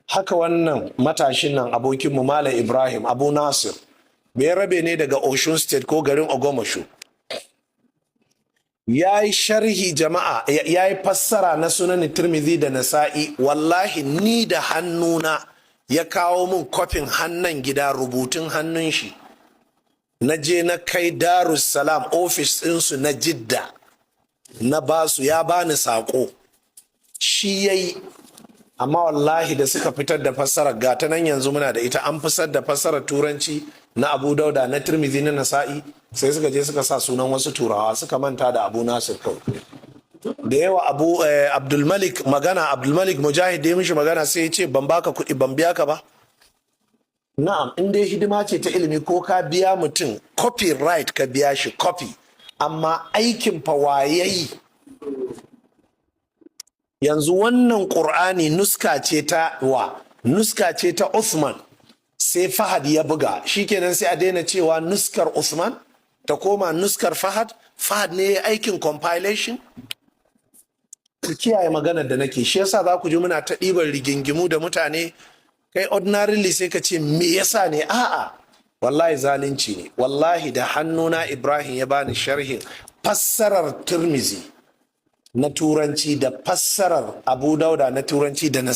Haka wannan matashin nan, abokinmu Malam Ibrahim Abu Nasir, bai rabe ne daga Osun State ko garin Ogomosho, ya yi sharhi, jama'a, ya yi fassara na Sunan Tirmidhi da Nasa'i. Wallahi ni da hannuna ya kawo min kwafin hannun gida, rubutun hannun shi. Na je na kai Darussalam, ofis ɗinsu na Jidda, na basu, ya bani saƙo. Shi ya yi, amma wallahi da suka fitar da fassarar, gata nan yanzu muna da ita. An fitar da fassarar Turanci na Abu Dauda, na Tirmidhi, na Nasa'i, sai suka je suka sa sunan wasu Turawa, suka manta da Abu Nasir kawai. Da yawa Abu Abdulmalik magana, Abdulmalik Mujahid da ya mishi magana, sai ya ce, "Ban baka kuɗi, ban biya ka ba." Na'am, in dai hidima ce ta ilimi, ko ka biya mutum copyright, ka biya shi copy, amma aikin fa wayayi? Yanzu wannan Ƙur'ani nuska ce ta wa? Nuska ce ta Uthman, sai Fahad ya buga. Shikenan, sai a daina cewa nuskar Uthman, ta koma nuskar Fahad. Fahad ne aikin compilation. Ku kiyaye maganar da nake. Shi yasa za ku ji muna ta ɗiban rigingimu da mutane. Kai ordinarily sai ka ce, "Me yasa ne?" A'a, wallahi zalunci ne. Wallahi da hannuna Ibrahim ya bani sharhin fassarar Turmizi na Turanci da fassarar Abu Dauda na Turanci da na